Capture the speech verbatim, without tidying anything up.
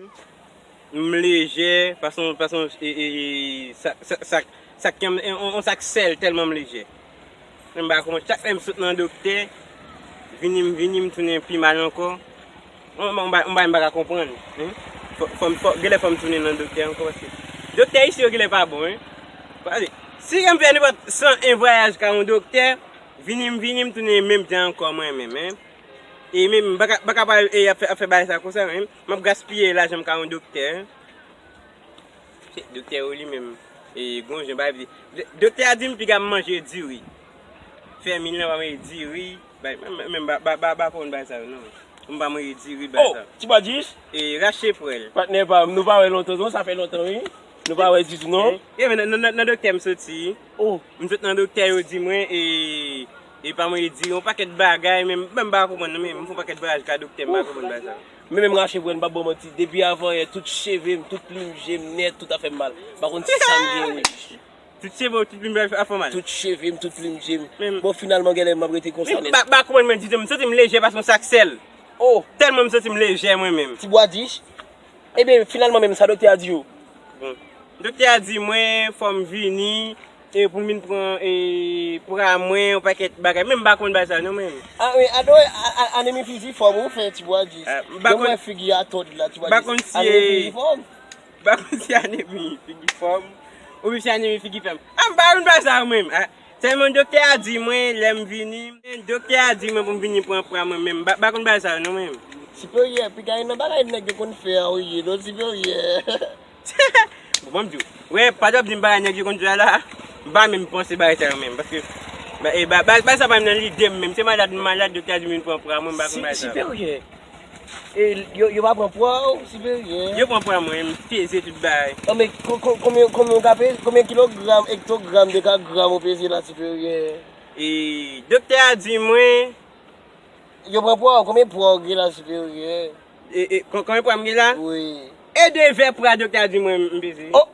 M lejè, paske, paske, e, e, e, sa, sa, sa, sa k yon, yon, yon sak sèl tèlman m lejè. M pa konprann, chak lè m sot nan doktè, vini m, vini m tounen pi mal ankò. Yon, yon, yon bagay m pa ka konprann, hein. Fò, fò, fò, genlè fò m tounen nan doktè ankò, paske doktè isi yo genlè pa bon, hein. Paske, si m fè nenpòt san en vwayaj ka yon doktè, vini m, vini m tounen menm jan ankò mwen menm, hein. E menm, m pa ka, pa ka pa, e, ap fè, ap fè bagay sa konsa, menm. M ap gaspiye lajan m ka yon doktè, hein. Se doktè yo li menm. E, gon jan, bagay, do-, doktè a di m piga m manje diri. Fèmin lan pa manje diri. Bay, menm, menm, ba, ba, ba, ba konn bagay sa yo, non. M pa manje diri, bagay sa. Oh, ti bwa jis? E, rache pwèl. Patnè pa m, nou pa wè lontan, non, sa fè lontan, wi. Nou pa wè ditou, non. Ye, men nan, nan, nan, nan doktè m soti. Oh. M sot nan doktè, yo di mwen, e, e pa mwen, yo di yon pakèt bagay, men m, men m pa konprann, non, men m fè yon pakèt vwayaj ka doktè, m pa konprann bagay sa. Men menm rache pwèl, m pa ba w manti, depi avan yè, tout cheve m, tout plim je m nèt, tout afè m mal. M pa konn sa m gen, wi. Tout cheve w, tout plim je w ap fè w mal? Tout cheve m, tout plim je m. Bon, finalman, genlè m ap rete konsa nèt. M pa, pa konprann mwen ditou, m santi m lejè paske yon sak sèl. Oh! Tèlman m santi m lejè mwen menm. Ti bwa dich. Ebyen, finalman menm, sa doktè a di w? Bon. Doktè a di mwen, fò m vini, e pou m vin pran, e, pra mwen, yon pakèt bagay. Men m pa konn bagay sa, non, men. Ah, wi, ado, a, a, anemi fizifòm, ou fè ti bwa dich. Ah, m pa konn, m wè figi a tòd la, ti bwa dich. M pa konn si anemi fizifòm. M pa konn si anemi figi fòm, oubyen si anemi figi fèm. Ah, m pa konn bagay sa yo menm. Ah, sèlman doktè a di mwen, lè m vini, doktè a di mwen pou m vini pran pra mwen menm. M pa, m pa konn bagay sa yo non menm. Siperyè, piga nan bagay nèg yo konn fè a ou ye, non, siperyè. Bon, ban m di w. Wè, pa t ap di m bagay nèg yo konn fè a la. M pa menm panse bagay sa yo menm, paske, ba, e, ba, ba, bagay sa pa menm nan lide m menm. Se malad m malad, doktè a di m vin pran pra mwen, m pa konn bagay sa yo. Siperyè. E yo, yo pa pran pwa w, siperyè? Yo pran pwa mwen, m peze tout bagay. An, men ko-, ko-, konbyen, konbyen w ka peze? Konbyen kilogram, ektogram, dekagram ou peze la, siperyè? E doktè a di mwen. Yo pran pwa w, konbyen pwa w gen la, siperyè? E, e, kon-, konbyen pwa m gen la? Wi. E de vè pwa doktè a di mwen m peze. Oh!